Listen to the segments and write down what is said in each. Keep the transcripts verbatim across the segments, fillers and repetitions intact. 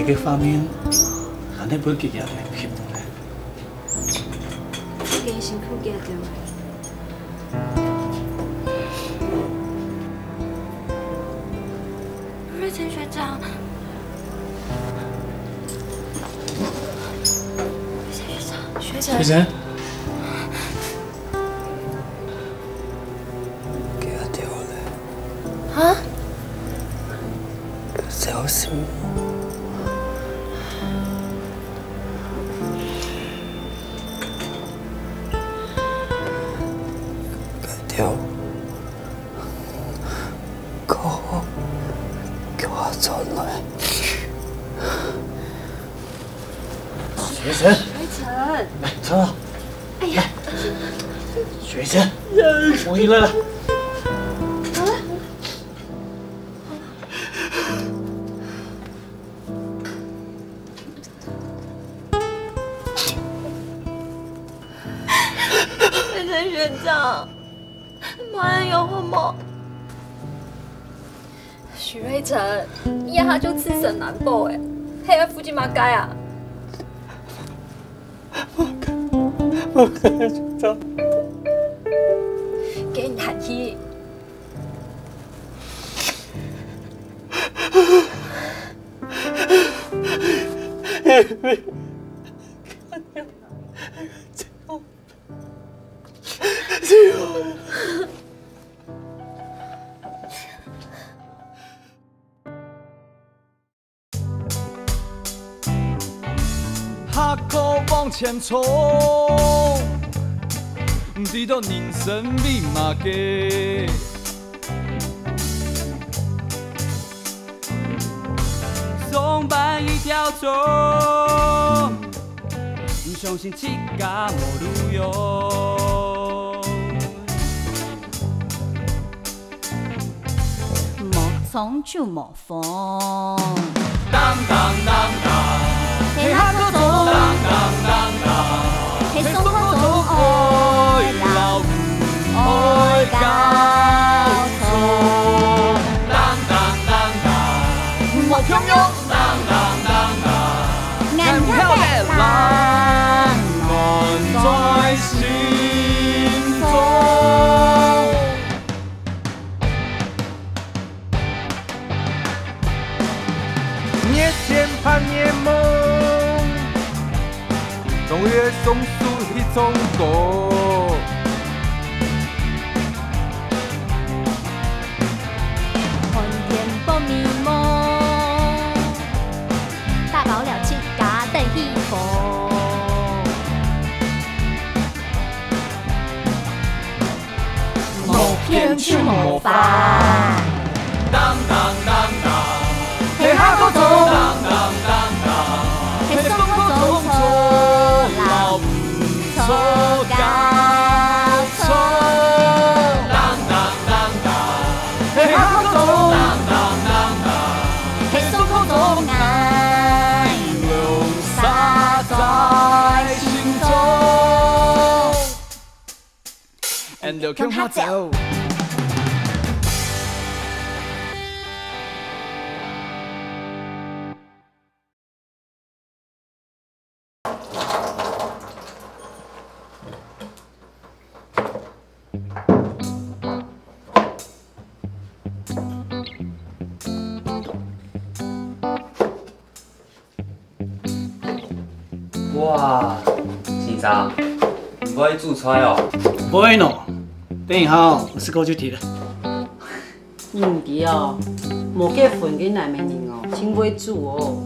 个畫面，還係分佢个人翕咧。真辛苦佢等。瑞成學長，學長，學長。學長。佢阿爹咧。啊？小心。佢阿爹。 哥，叫我轉來。學生，學成。來，坐。哎呀，學生，我回來了。學成學長，你還有好無？ 徐瑞成，你這下就自身難保欸，還愛負責麼个啊？無个，無个，學長。該你還去。 下課往前衝，毋知道人生為麼个。上班一條蟲，毋相信自家無路用。 無蟲就無風。當當當當，係下課鐘。當當當當，係上課鐘。愛老師，愛交通。當當當當，莫共樣。當當當當，𠊎曉得，人安在心中。 月前盼月夢，終於送出一種歌。寒天放美夢，打包了自家等幸福。 無片就無飯。當當當當，係下課鐘。當當當當，係上課鐘。錯啦，毋錯，交錯。當當當當，係下課鐘。當當當當，係上課鐘。𠊎留下在心中。 𠊎兜共下走。哇，先生，你會煮菜哦？毋會喏，等一下哦，𠊎試過就知了。你毋知哦，無結婚个男仔人哦，盡會煮哦。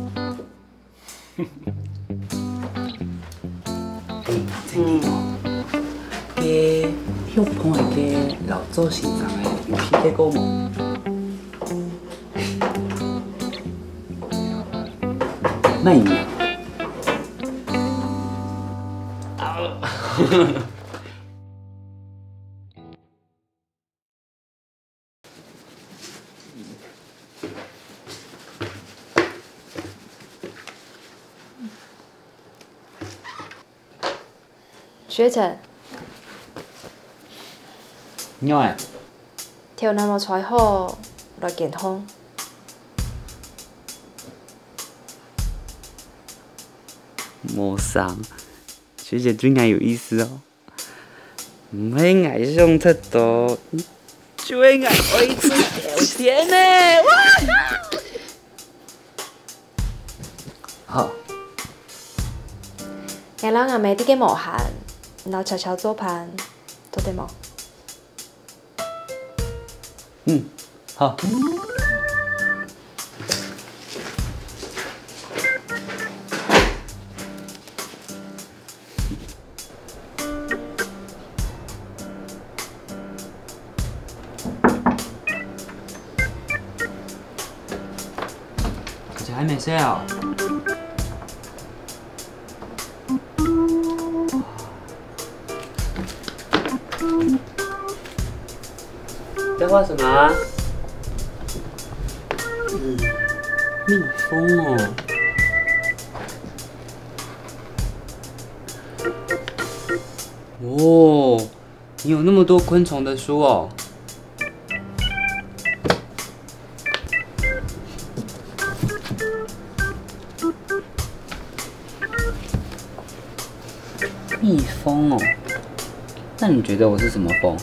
嗯，該有朋友个老周先生个遊戲結果無？ 慢一點。學姐，仰仔？頭那毛吹好，來健康。無相，學姊對𠊎有意思哦。毋係𠊎想忒多，就係𠊎愛一直聊天呢。哇！好。𠊎摎阿姆在該無閒，你摎巧巧做伴，做得無？ 嗯，好。這還沒睡哦？ 在畫什麼啊？嗯，蜜蜂哦。哦，你有那麼多昆蟲的書哦。 蜜蜂哦，那你覺得我是什麼蜂？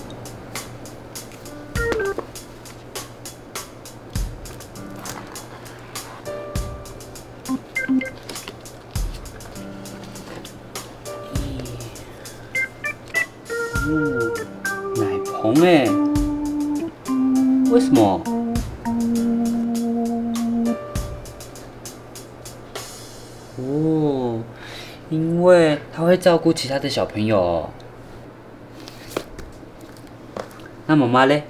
哦，奶蜂欸，為什麼？哦，因為牠會照顧其他的小朋友哦。那媽媽嘞？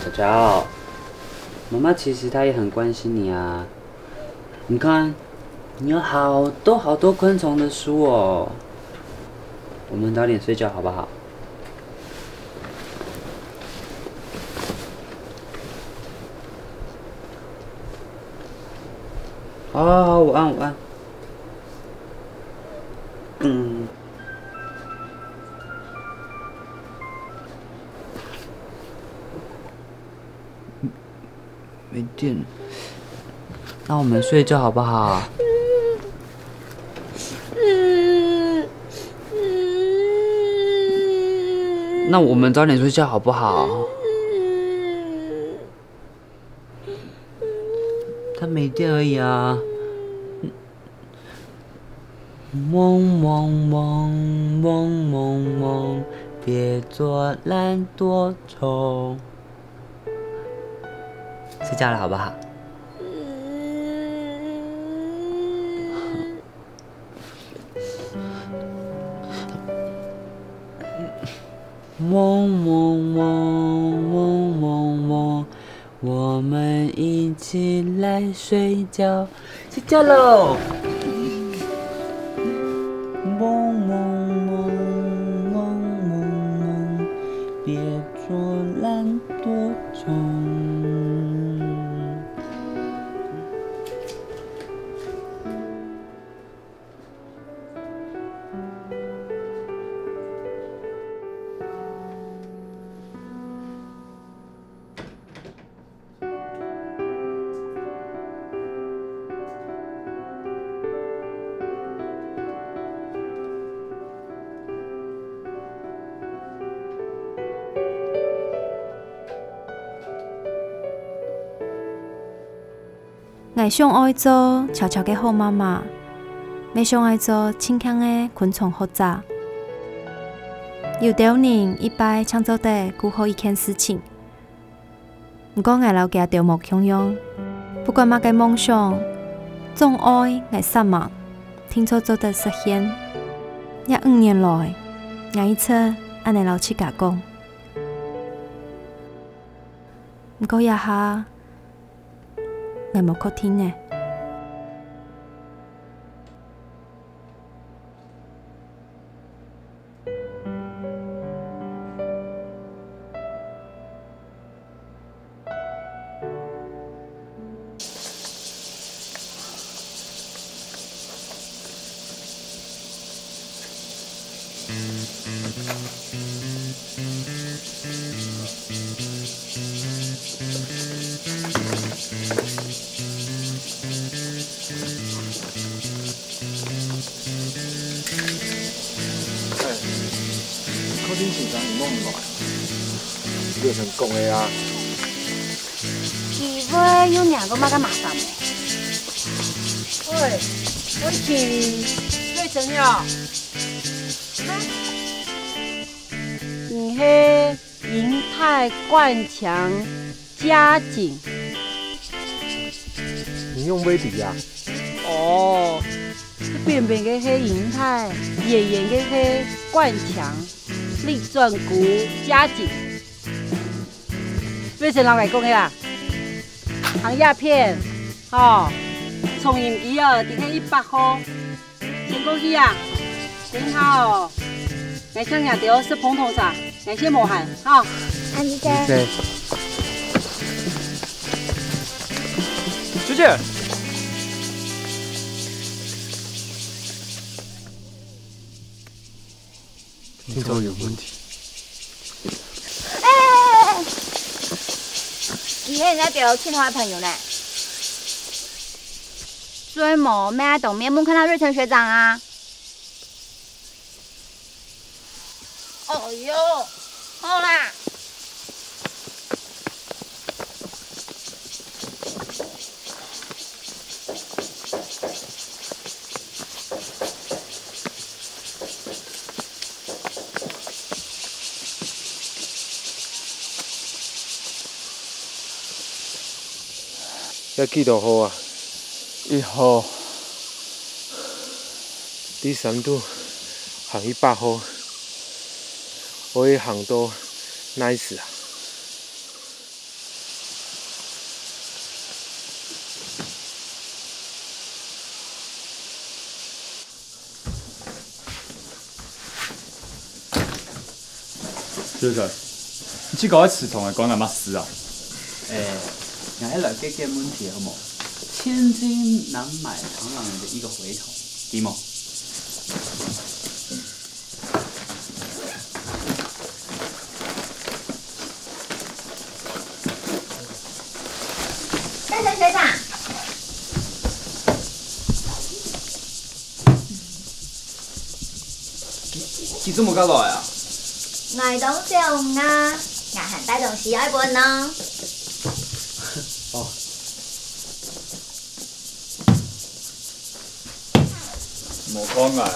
巧巧，媽媽其實她也很關心你啊。你看，你有好多好多昆蟲的書哦。我們早點睡覺好不好？ 好，好，好，午安，午安。嗯。沒電，那我們睡覺好不好？那我們早點睡覺好不好？ 它沒電而已啊。嗡嗡嗡，嗡嗡嗡，別做懶惰蟲。睡覺了好不好？ 嗡嗡嗡，嗡嗡嗡，我們一起來睡覺，睡覺嘍！嗡嗡嗡，嗡嗡嗡，別做懶惰蟲。𠊎想愛做巧巧个好媽媽，乜想愛做盡慶个昆蟲學者。有兜人一擺淨做得顧好一件事情，毋過𠊎摎佢兜無共樣，不管麼个夢想，總愛𠊎煞猛，定著做得實現。這五年來，𠊎一直恁呢摎自家講。毋過這下， 𠊎無確定呢。哎，你確定先生你摸毋來？你有成講个啊？佢會有另个麼个麻煩無？喂，喂，佢，瑞珍呀。你係 瑩太灌腸佳境。你仰會知呀？哦，這扁扁个係瑩太，圓圓个係灌腸，你轉估佳境。你先摎𠊎講个啊，行鴉片，吼，重型機哦，定係一百號。 先過去啊，等下哦，𠊎請你兜食膨風茶，𠊎先無閒，吼。恁仔細。謝謝。聽說有問題。哎，佢係你兜盡好个朋友呢。所以無，愛當面問看下瑞成學長啊。哦喲，好啦。 這幾多號啊？一號。第三度行一百號，𠊎行到哪時啊？ 先生，你這个在池塘个關𠊎麼事啊？哎，𠊎係來解決問題好無？千金難買螳螂的一個回頭，知無？ 先生、學長。佢，佢做麼个來啊？𠊎當想啊，𠊎還帶東西愛分你。哦。 無看𠊎啊，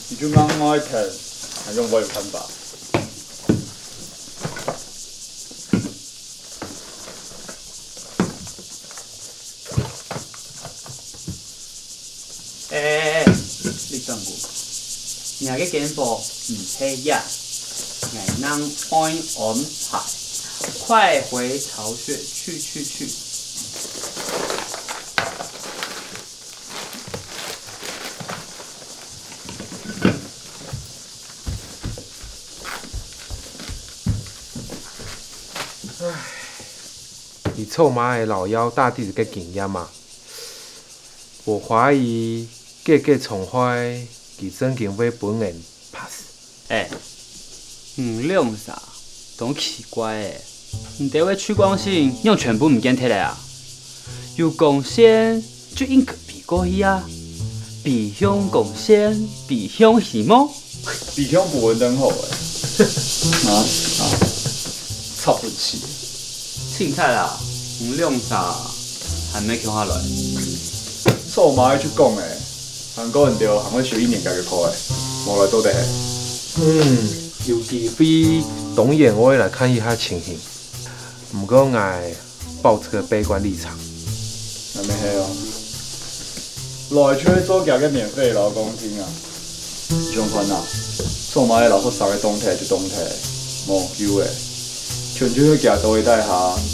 你就硬愛𢯭，𠊎仰會有辦法？哎哎哎，你轉過，若个肩膊毋係壓，𠊎正愛安排，快回巢穴，去去去。 佢做麼个摎枵打底个經驗啊？𠊎懷疑結結腸壞，佢正經會分人拍死。哎，你兩儕當奇怪欸，你兜个趣光性仰全部毋見忒了啊？有光線 就應該飛過去啊！飛向光線，飛向希望。飛向不穩當好欸。啊啊，插不起。凊彩啦，你兩儕還無共下來。做麼个就講欸，還過你兜還會修一年假个課欸，無來做得係。嗯，有機會，當然𠊎會來看一下情形。毋過𠊎 保持个悲觀立場。恁呢係哦，來就係做厥个免費勞工定啊！你想看啊，做麼个摎學生个當忒就當忒，無救欸！全就係厥到一代下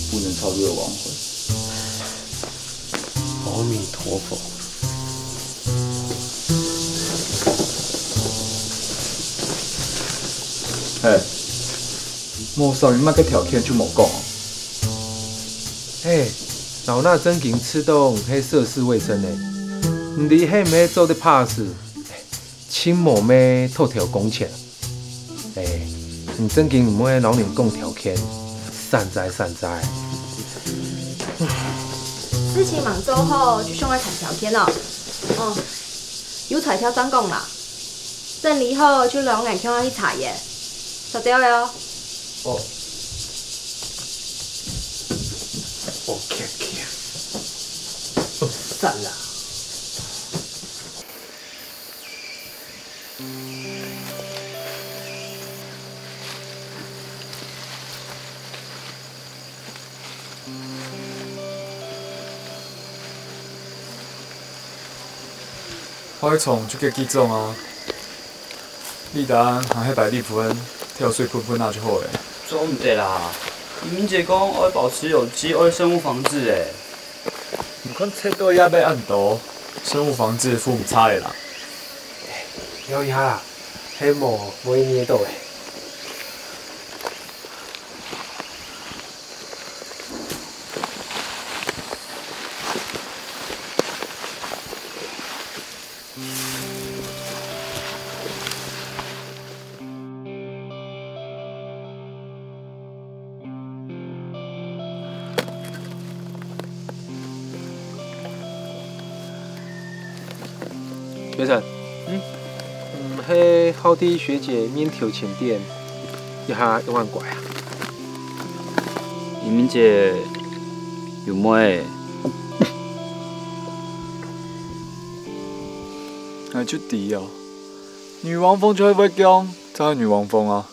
不能超度个亡魂。阿彌陀佛。嘿，無說明麼个條件就無講哦。 嘿，老衲正經試著你係涉世未深呢，毋知係毋係做得拍死？盡無愛討條工錢。哎，你正經毋會摎人講條件，散財散財。事情吂做好，就想愛談條件哦。哦，有才調正講啦。整理好就摎𠊎共下去茶園。收到了哦。哦。哦，看看。哦，散啦。 花叢就結結種啊！你等還係擺立分，跳水噴噴啊就好了。做毋得啦！明明姐講愛保持有機，愛生物防治欸。你看切到也愛恁多，生物防治負毋差的啦。嫽一下啦，係無，無一年到欸。 學成，嗯？嗯，係好在學姐面頭前點，這下仰恁乖啊？明明姐有妹。𠊎就知啊，女王蜂就係會降，正係女王蜂啊。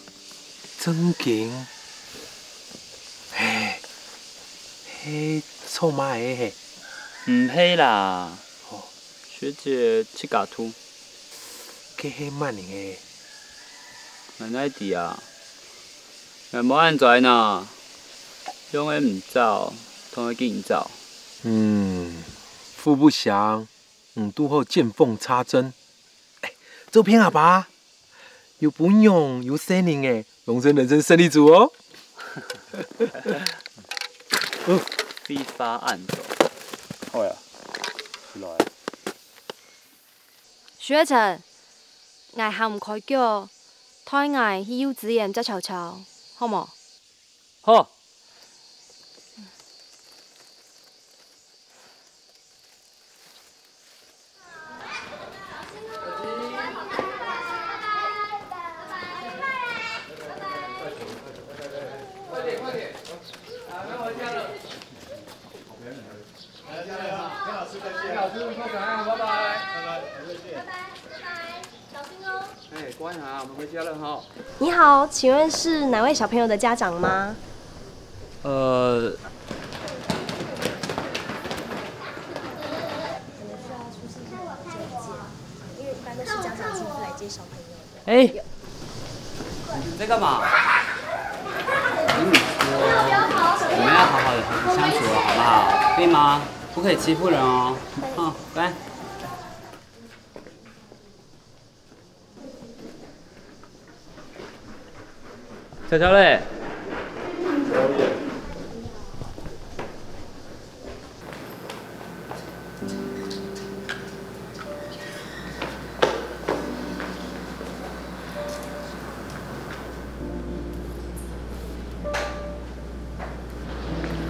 正經？嘿，係草蜢仔嘿？毋係啦。哦。 學姐自家渡。該係麼人个？𠊎哪知啊？𠊎無恁在哪，仰會毋知，當會緊張。嗯，互不詳，你堵好見縫插針。哎，做騙阿爸， 有餔娘，有細人仔，榮升人生勝利組哦。廢話恁多。好啊，起來。學成，𠊎行毋開腳，帶𠊎去幼稚園接樵樵，好無？ 好。哎，乖哈，我們回家了哈。你好，請問是哪位小朋友的家長嗎？呃，因為一般都是家長親自來接小朋友的。哎，你在幹嘛？我跟你說，我們要好好的和平相處哦，好不好？可以嗎？不可以欺負人哦。嗯，乖。 樵樵咧。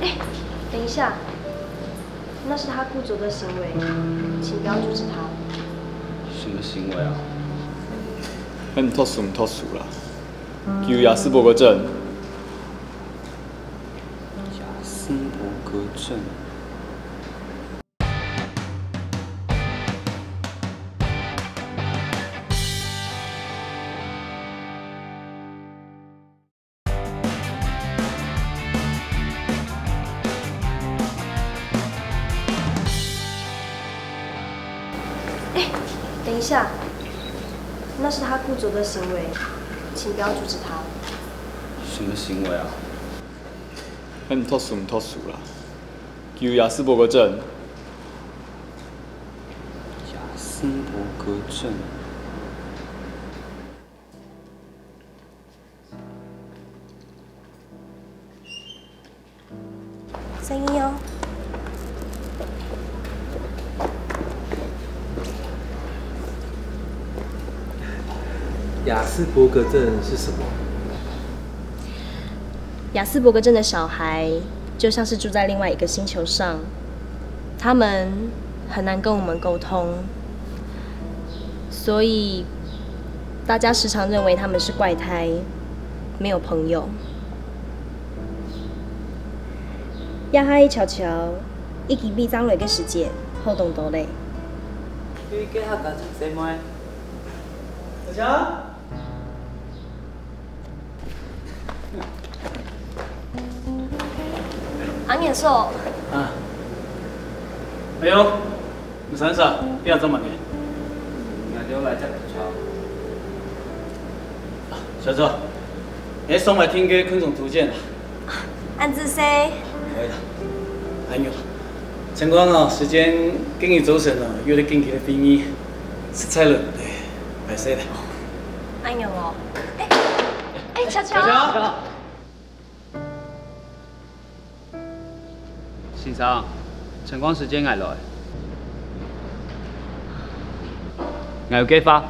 哎，等一下，那是他固著的行為，請不要阻止他。什麼行為啊？恁毋讀書毋讀書啦，佢有亞斯伯格症。亞斯伯格症。 哎，等一下，那是他固著的行為，請不要阻止他。什麼行為啊？恁毋讀書毋讀書啦，佢有亞斯伯格症。亞斯伯格症。 聲音哦。雅斯伯格症是什么？雅斯伯格症的小孩就像是住在另外一个星球上，他们很难跟我们沟通，所以大家时常认为他们是怪胎，没有朋友。也係巧巧，已經比正來个時節好當多咧。你幾下家長細妹？大家。 阿年叔，啊，哎呦，你三嫂，你要这么呢？俺就来这个床。小周，你送来听个昆虫图鉴啊？恁仔細。可以了。哎呦，陈光啊，时间跟你走神了，有点紧急的会议，实在了，哎，歹势的。哎呦哦，哎，哎，巧巧。先生，晨光時間𠊎來。𠊎有計畫。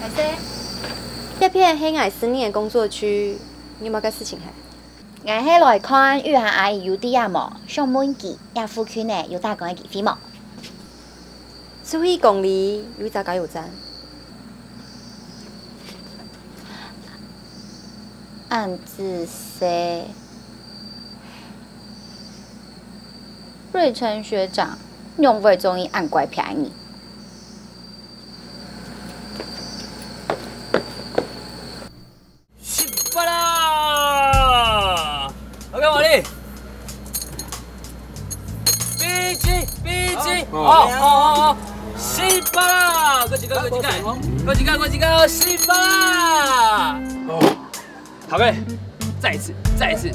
歹勢，這片係𠊎私人个工作區，你有麼个事情係？𠊎係來看雨涵阿姨有在啊無，想問佢，這附近呢有打工个機會無？ 出去公里有一隻加油站。恁仔細，瑞成學長仰會中意恁乖撇人？ 失敗啦！OK，換你。B G，B G，好，好，好，好，失敗啦！過一個，過一個，過一個，過一個，失敗啦！好，OK，再一次，再一次，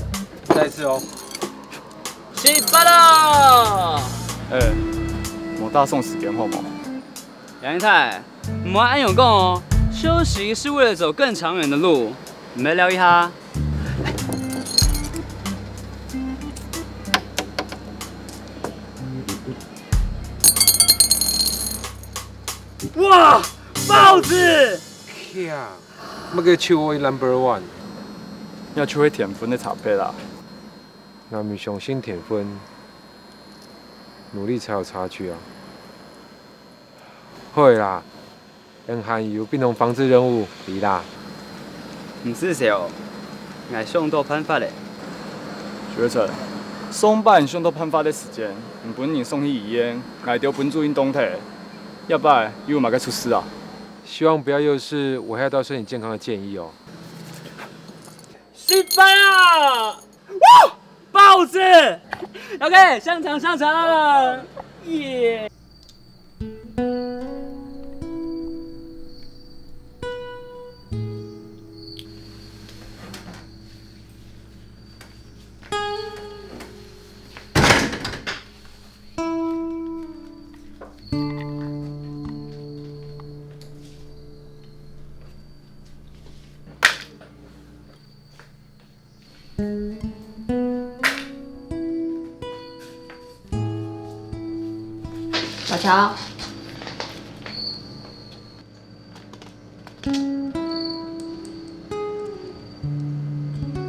再一次哦。失敗啦！哎，無打爽時間好無？ 楊太，毋好恁樣講哦，休息是為了走更長遠的路，你們聊一下。哇，豹子！強，麼个就會number one？那就會天分个差別啦。𠊎毋相信天分，努力才有差距啊。 好啦，𠊎還有冰桶防治任務，你啦。毋使愁，𠊎想到辦法咧。學成，上擺想到辦法个時間，毋分人送去醫院，𠊎兜分主任擋忒。這擺又有麼个出事啊？希望不要又是危害到身體健康的建議哦。失敗啊！ 哇！豹子！OK，上場，上場！耶！小喬。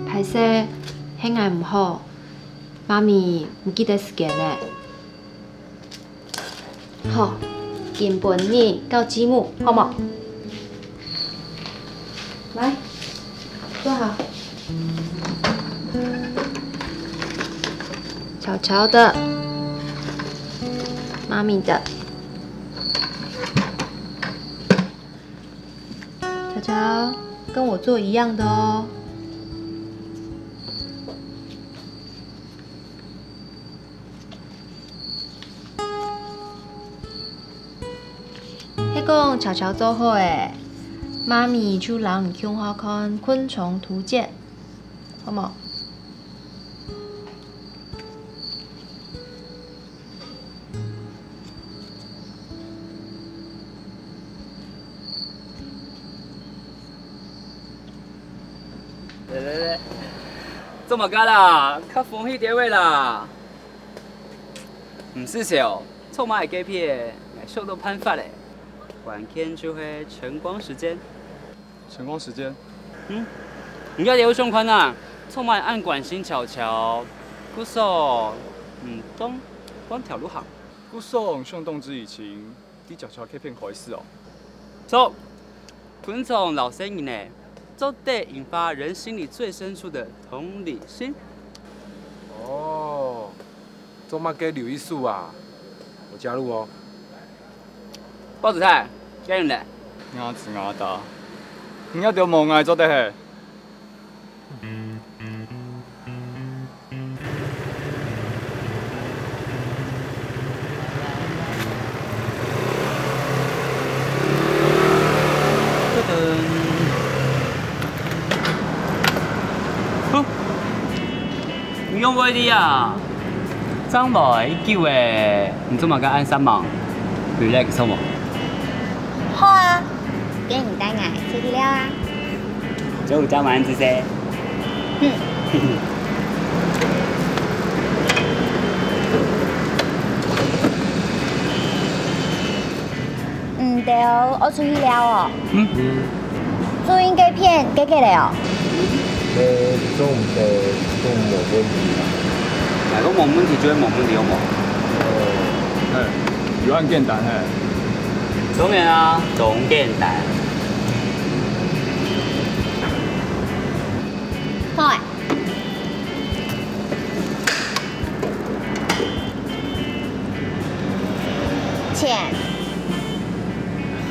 歹勢，係𠊎毋好，媽咪毋記得時間咧。 好，今晡日到節目，好無？來，坐好。喬喬的，媽咪的。喬喬，跟我做一樣的哦。 係講喬喬做好咧，媽咪就摎你共下看《昆蟲圖鑑》，好無？做麼个啦？較歡喜兜仔啦！毋使愁，做麼个該片，𠊎想到辦法咧。完全就係晨光時間。晨光時間？嗯，你兜想看啊？做麼个恁關心喬喬？故所，嗯，當換條路行。故所想動之以情， 在喬喬該片開始哦。著，昆蟲摎細人仔，做得引發人心裡最深處的同理心。哦，做麼个留一手啊？我加入哦。豹子太，該你咧？鴨子鴨打，你愛著無？𠊎做得係。 你仰會在這啊？正無幾久仔，你做麼个恁煞猛？relax好無？好啊，該你帶𠊎出去尞啊！ 就有加滿仔細。嗯。你兜愛出去尞哦？嗯。注音該片，該个咧哦？呃，做毋得，做無問題啦。哪个無問題就係無問題，好無？哦，嘿，有恁簡單嘿。當然啊，當簡單。 好欸。錢。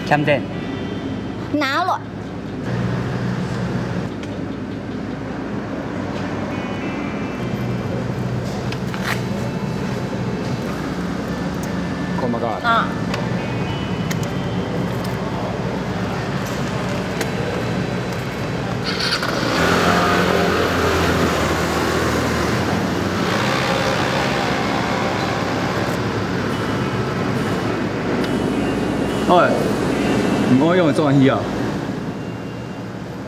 欠等。拿來。 看麼个？啊。喂，毋愛用个轉去啊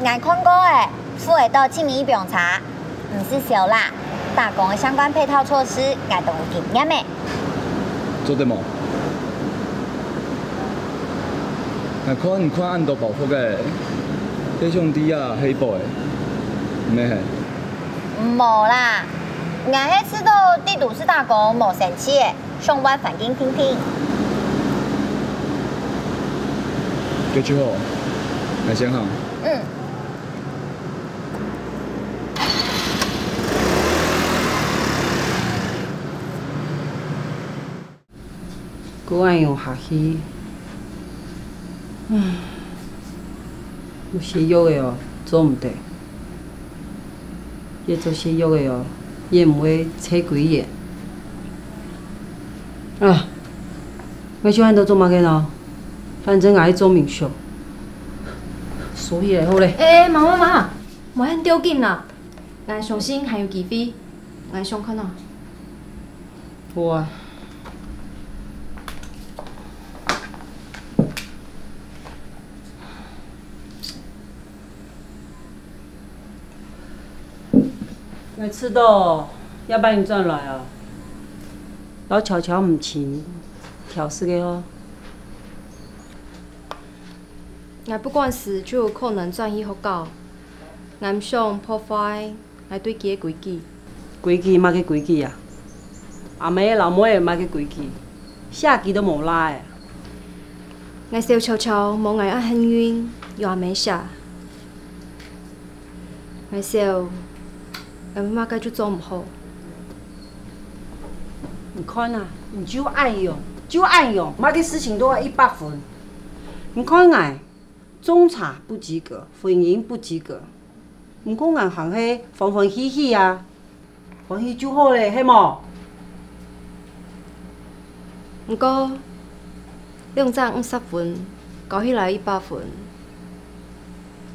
？𠊎看過欸，付得到七米一平差。 毋使愁啦，打工个相關配套措施，𠊎都有經驗欸。做得無？𠊎看你擐恁多包袱个，該兄弟啊，係一般个，毋係係？無啦，𠊎係試著在都市打工無生趣欸，想換環境定定。該就好，𠊎先行。嗯。 過恁樣下去，唉，有食藥个哦，做毋得。越做食藥个哦，越毋會脆歸圓。啊，𠊎想恁多做麼个呢？反正𠊎愛做民宿。所以咧，好咧。欸，媽媽媽，莫恁著緊啦，𠊎相信還有機會。 𠊎想看啊。好啊。𠊎知道，這擺你轉來啊，摎喬喬毋曾調適个哦。𠊎不管時就有可能轉去學校，𠊎毋想破壞 𠊎對佢个規矩。規矩麼个規矩啊？阿姆摎妹仔麼个規矩？寫字都無罅欸。𠊎愁喬喬無𠊎恁幸運，有阿姆惜。𠊎愁，𠊎會麼个就做毋好。你看啊，你就恁樣，就恁樣，麼个事情都愛一百分。你看𠊎， 中茶不及格，婚姻不及格。毋過𠊎還係歡歡喜喜啊，歡喜就好咧，係無？毋過，兩隻五十分，加起來一百分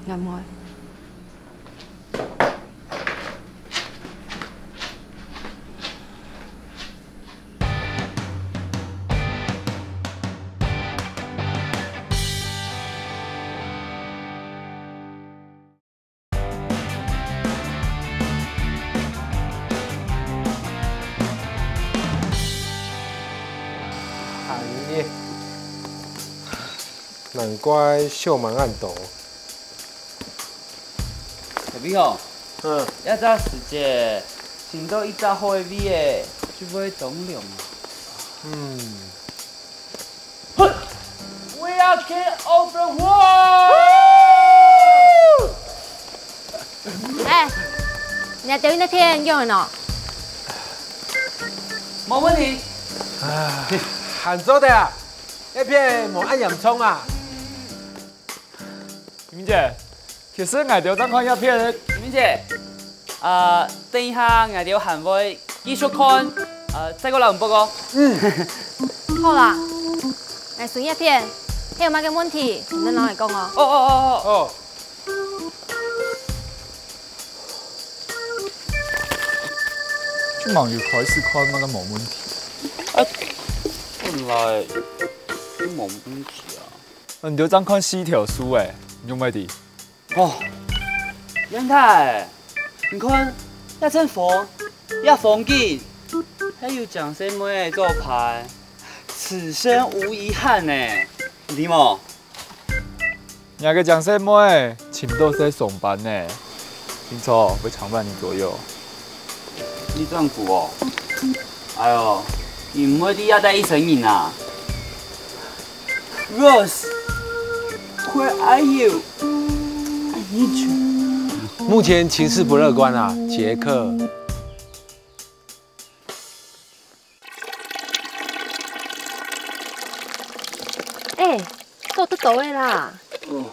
，𠊎毋愛。難怪燒忒恁多。小朋友，嗯。這隻時節，尋到一隻好个位仔，就會當涼啊。嗯。 We are king of the world！哎，你兜這片用个喏？無問題。啊，還做得啊，這片無恁嚴重啊。 明姐，其實𠊎兜正看這片。明姐，啊，等一下𠊎兜還會繼續看，啊，再過摎你報告。嗯。好啦，𠊎巡這片，係有麼个問題，你等摎𠊎講哦。哦哦哦哦。哦。就吂有開始看麼个無問題。啊，本來就無問題啊。 你兜正看四條樹仔，仰會知？哦，楊太，你看，這陣風，這風景，還有靚細妹做伴，此生無遺憾呢，你知無？若个靚細妹，尋到係上班呢，聽說會長伴你左右。你這樣講哦，哎喲，你毋會知這兜一生人啊？ Rose，where are you? I need you. 目前情势不樂觀啊，傑克。哎，做得到个啦。哦。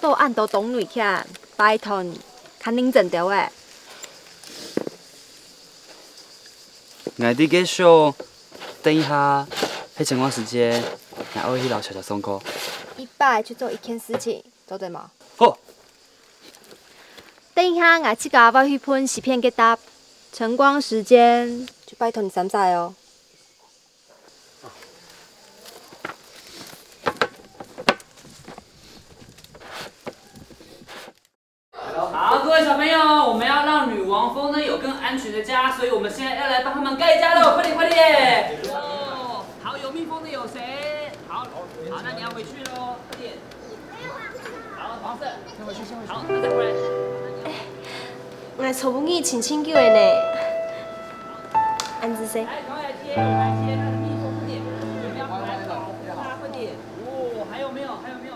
做恁多冬內去，拜託你，較認真兜仔。 𠊎知个，等一下係晨光時間，𠊎愛去摎小喬上課。一擺就做一件事情，做得無？好。等一下，𠊎自家會去歕詩篇个答，晨光時間就拜託你三儕哦。 好，各位小朋友，我們要讓女王蜂呢有更安全的家，所以我們現在要來幫他們蓋家了，快點，快點！哦，好，有蜜蜂的有誰？好，好，那你要回去嘍，快點。好，黃色，先回去，先回去。好，那再回來。𠊎坐不住，靜靜久了呢。恁仔細。來，趕快來貼，來貼那個蜜蜂點，有沒有？來保護它，快點。哦，還有沒有？還有沒有？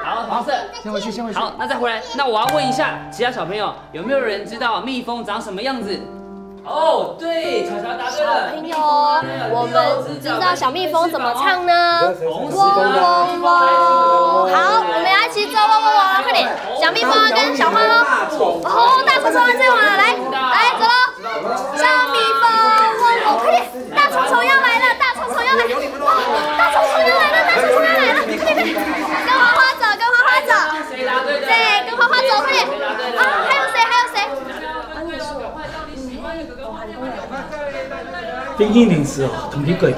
好，黃色。先回去，先回去。好，那再回來，那我要問一下其他小朋友，有沒有人知道蜜蜂長什麼樣子？哦，對，巧巧答對了。小朋友，蜜蜂啊，我們知道小蜜蜂怎麼唱呢？蜜蜂啊，蜜蜂啊，蜜蜂啊。好，我們要一起做喔喔喔，快點，小蜜蜂跟小花哦。哦，大蟲蟲在這嘛，來，來，走嘍。 小蜜蜂，喔喔，快點，大蟲蟲要來了，大蟲蟲要來，哇，大蟲蟲要來了，大蟲蟲要來了，快點，跟花花走，跟花花走，對，跟花花走，快點。啊，還有誰？還有誰？冰淇淋是哦，同你過去。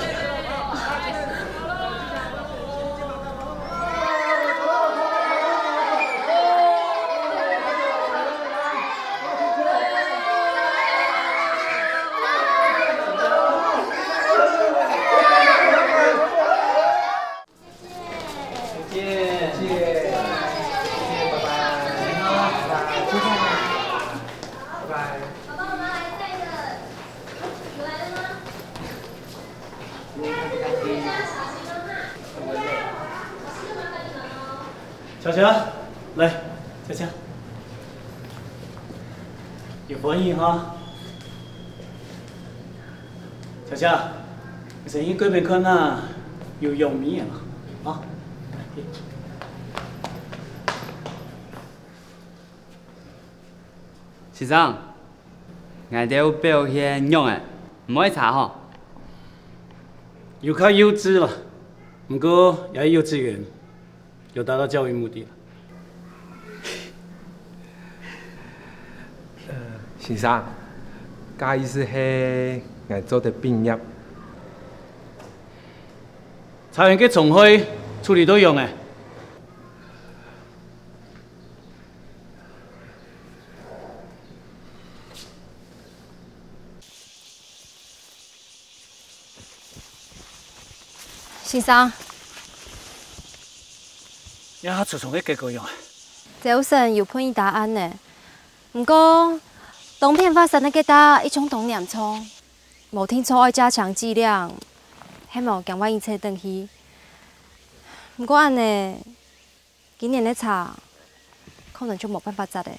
再見。再見。再見，拜拜。拜拜。拜拜。 巧巧，來，巧巧。有歡喜哈？巧巧，你先去該片看啊，有用無啊？啊，來，去。 先生，𠊎兜表現仰仔？毋會差吼？有較幼稚啦，毋過也係幼稚園，有達到教育目的啦。呃，先生，該意思係𠊎做得畢業？茶園个蟲害處理到仰仔？先生，這下出蟲个結果樣啊？朝晨有分你答案呢，毋過當天發生个該搭異常當嚴重，無定著愛加強劑量，係無驚會引起等去。毋過恁呢，今年个茶可能就無辦法摘了。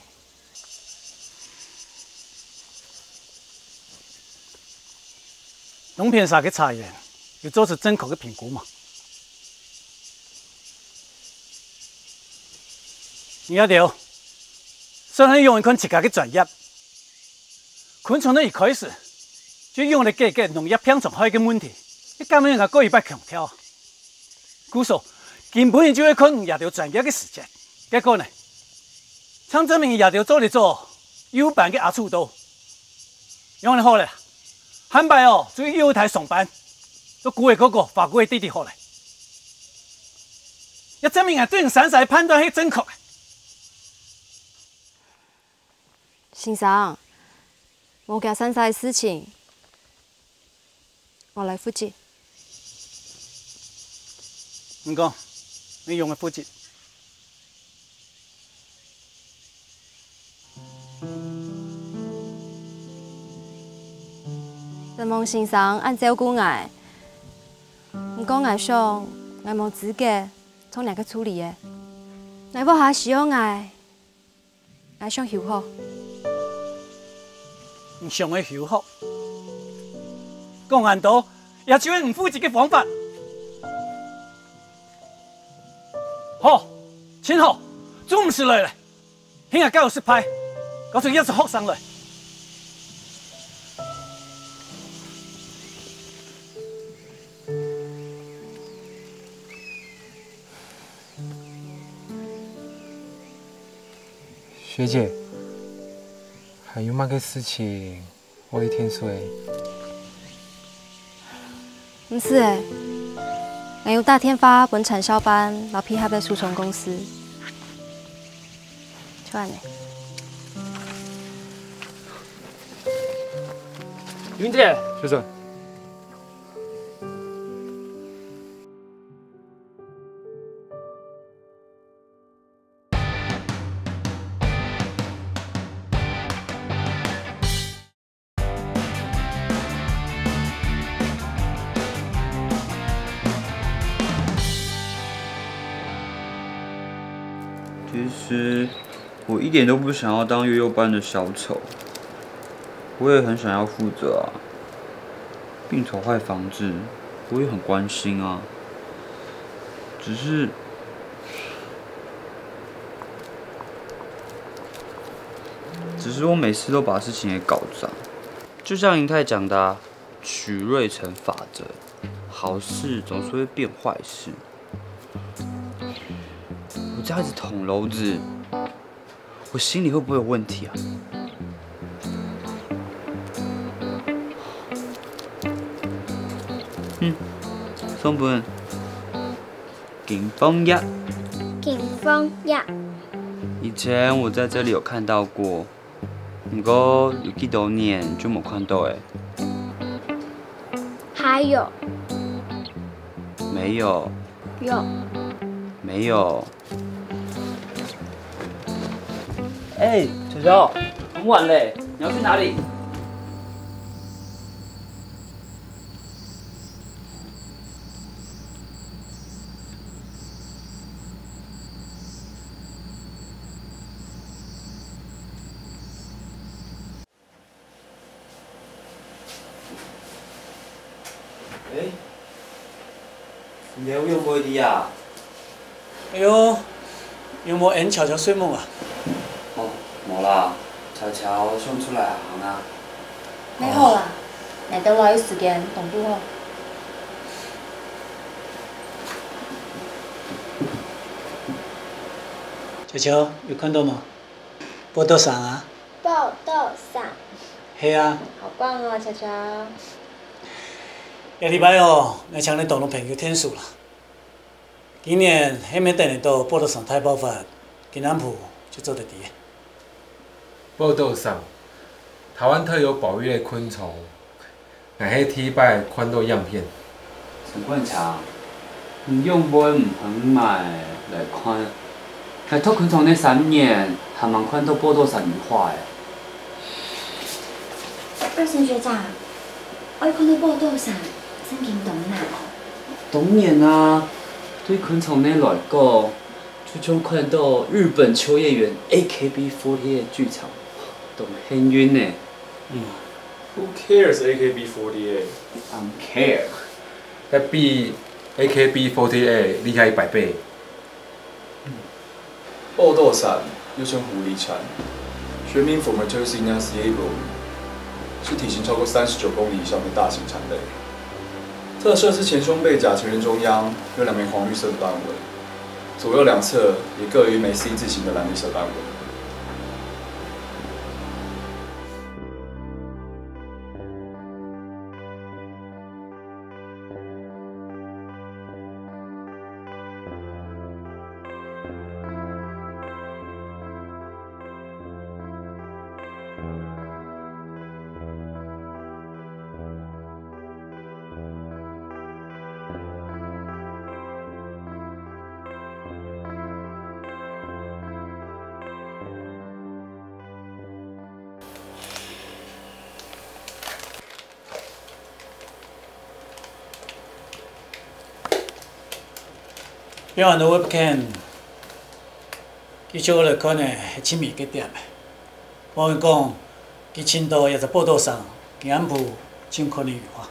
農片社个茶園有做出正確个評估無？你這兜，算係仰仔看自家个專業，昆蟲仔一開始就仰仔解決農業病蟲害个問題，你敢毋應該過一擺強調？ 故所，今晡日就愛看你這兜專業个時節。結果呢，正證明你這兜做得做幼班个阿鼠多。仰仔好了，下擺哦，就幼台上班，到姑仔哥哥、花姑仔弟弟好了。也證明𠊎對你山茶个判斷係正確个。先生，無驚山茶个事情， 𠊎來負責。你講，你仰仔負責？承蒙先生恁照顧𠊎，毋過𠊎想，𠊎無資格做若个助理了。𠊎屋下需要𠊎， 𠊎想休學。你想愛休學？講恁多，這就係你負責个方法。好，盡好，做毋使來了。係𠊎教育失敗，教出這種學生來。 學姐，還有麼个事情愛𢯭手个？毋使了，𠊎有打電話分產銷班摎配合个除蟲公司。就恁呢。林姐，先生。 其實我一點都不想要當幼幼班的小丑，我也很想要負責啊。病蟲害防治，我也很關心啊。只是，只是我每次都把事情給搞砸，就像银泰講的啊，徐瑞成法則，好事總是會變壞事。 我這樣一直捅簍子，我心理會不會有問題啊？嗯，送分。金鳳葉。金鳳葉。以前我在這裡有看到過， 毋過有幾多年就無看到了。還有。沒有。有。沒有。哎，小喬，很晚嘞，你要去哪裡？ 哎，你兜仰會在這啊？哎喲，有無𫣆喬喬睡目啊？哦，無啦，喬喬想出來行啊。還好啦，𠊎兜還有時間，當堵好。喬喬，有看到無？ 報到衫啊？報到衫。係啊。好棒哦，喬喬。這禮拜哦，𠊎請你兜朋友𢯭手啦。今年係毋係等得到報到衫大爆發，今暗晡就做得知。報到衫，台灣特有保育類昆蟲， 𠊎係第一擺看到影片。陳冠強，你仰會毋肯買來看？𠊎讀昆蟲个三年，還吂看到報導衫有花誒。二神學長，愛看到報導衫，正經當難。當然啊，對昆蟲个來講，就像看到日本秋葉原A K B forty-eight个劇場，當幸運呢。 Who cares A K B forty-eight? I'm care. 該比A K B forty-eight厲害一百倍。報導衫又稱狐狸蟬，學名Formidae sinaceae，是體型超過三十九公里以上的大型蟬類。特色是前胸背甲前缘中央有两枚黄绿色的斑纹，左右两侧也各有一枚C字形的蓝绿色斑纹。Beyond the Webcam，佢就來看个係盡尾个點。我跟你講，佢尋到這隻報導衫，佢暗晡正看得有花。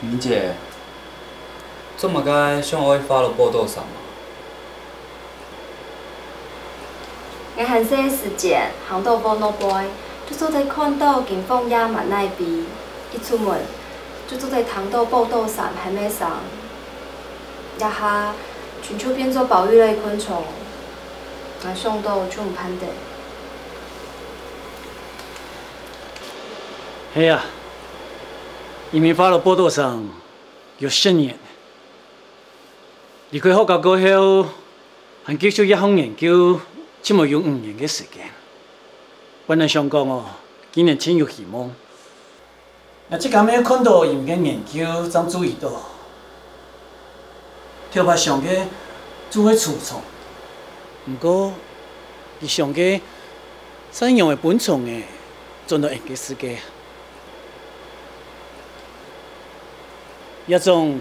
明姐，做麼个想愛follow報導衫啊？ 𠊎還細个時節，行到屋腦背，就做得看到金鳳葉滿哪位，一出門，就做得聽到報導衫喊个聲。這下，全就變做保育類昆蟲，𠊎想到就毋盼得。係啊，因為follow報導衫有十年，離開學校過後， 還繼續這項研究，就無用五年个時間。本來想講哦，今年盡有希望。𠊎自家乜看到佢个研究正注意到，頭擺想个就係除蟲，毋過佢想个係仰會分蟲仔轉到𠊎个世界。這種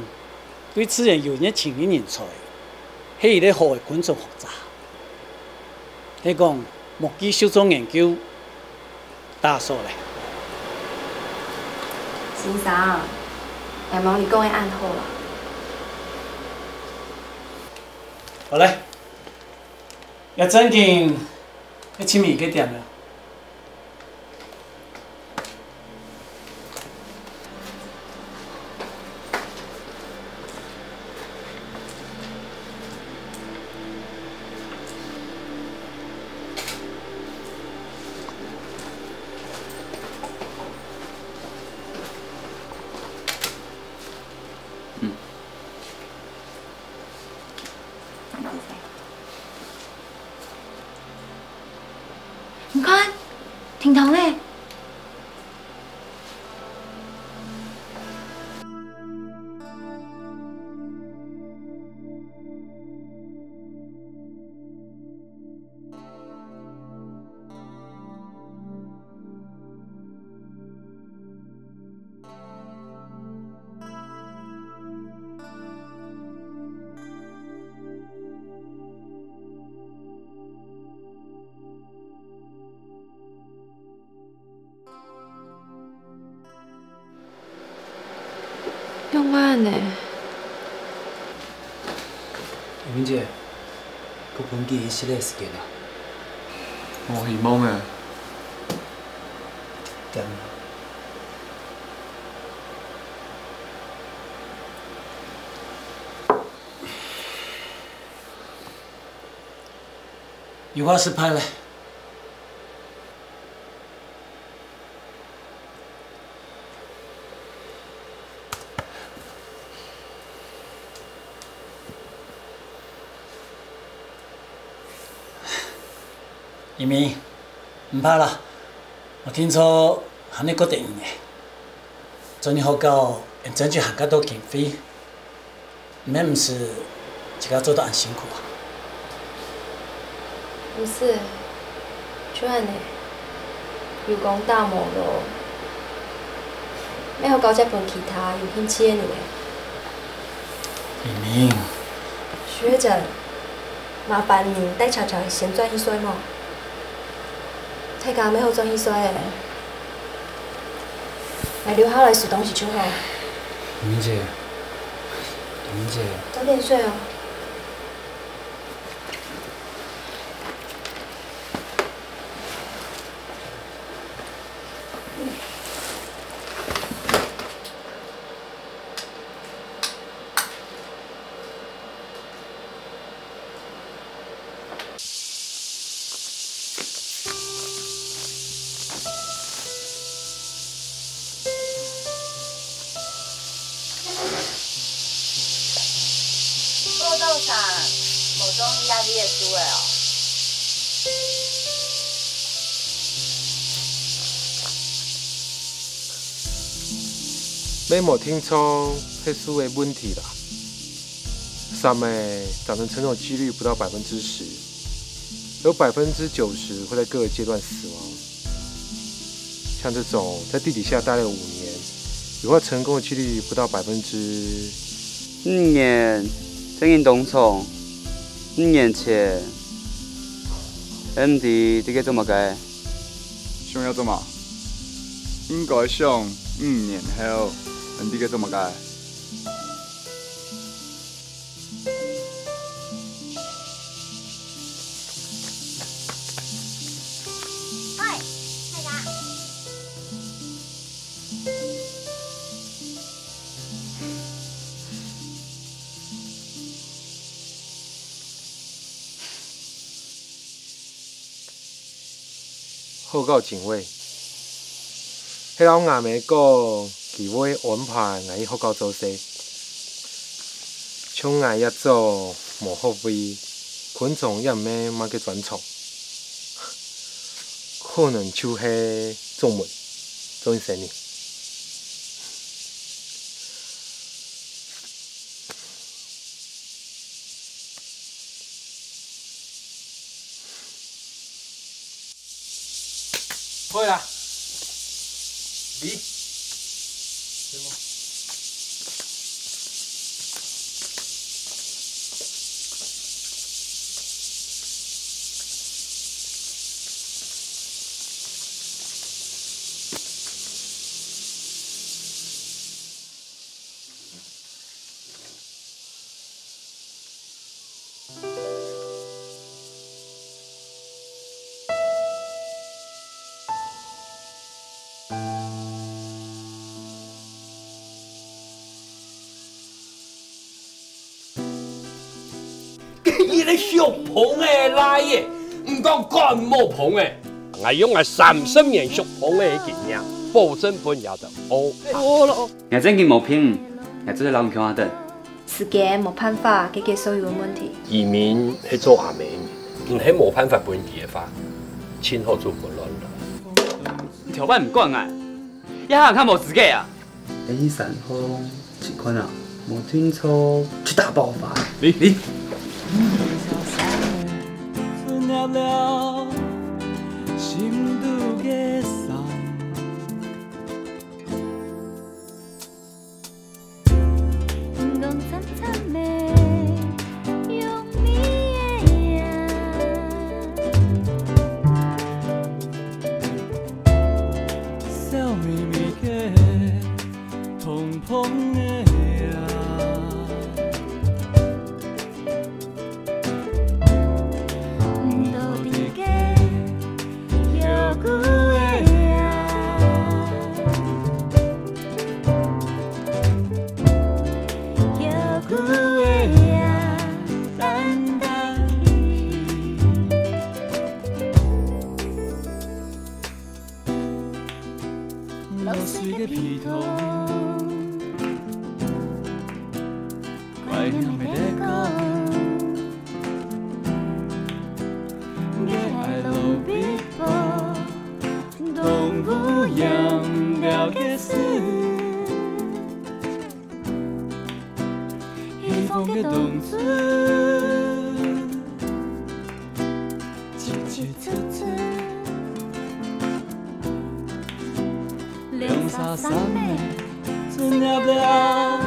對自然有熱情个人才， 係一個好个昆蟲學者。係講，莫繼續做研究，打爽咧。先生，𠊎望你講个恁好啦。好咧，這正經係盡尾个點了。 你看，停動咧！ 仰會恁呢？明姐，過分佢一息仔時間啊！無希望啊！點啊！有話失敗了。 一鳴，毋怕啦，𠊎定著喊你過得人个。轉去學校，恁樣就還較多經費，毋係毋使自家做到恁辛苦啊。毋使，就恁呢，有工打無咯，愛好交接分其他有興趣个人。明明。徐月珍，麻煩你帶巧巧先轉去睡無？大家愛好轉去睡咧。 𠊎留下來收東西就好。明姐，明姐。早點睡哦。 報到上，無中意這位个書个哦。乜無定著係書个問題啦。 三个，咱們成功的機率不到百分之十，有百分之九十會在各個階段死亡。像這種在地底下待了五年，有效成功的機率不到百分之五年，正經當長。五年前，毋知在該做麼个？想要做麼？應該想五年後，毋知該做麼个？ 學校真壞，係摎吾姆講，佢會安排𠊎去學校做事。像𠊎這種無學位，昆蟲也毋係麼个專長，可能就係作文，作文生呢。 好啦，你。佢一個屬膨个倈仔，毋講感冒膨个。𠊎用𠊎三十年屬膨个經驗，保證分佢兜屙。𠊎正經無騙你，𠊎做得摎你共下等。時間無辦法解決所有个問題。移民係做阿姆个人，你係無辦法分佢个話，盡好做毋好亂來。你頭擺毋管𠊎，這下較無資格啊！ 等一下，你去山項去看啊，無定著就大爆發。你，你。冬至，七七七七，兩儕三妹，正入了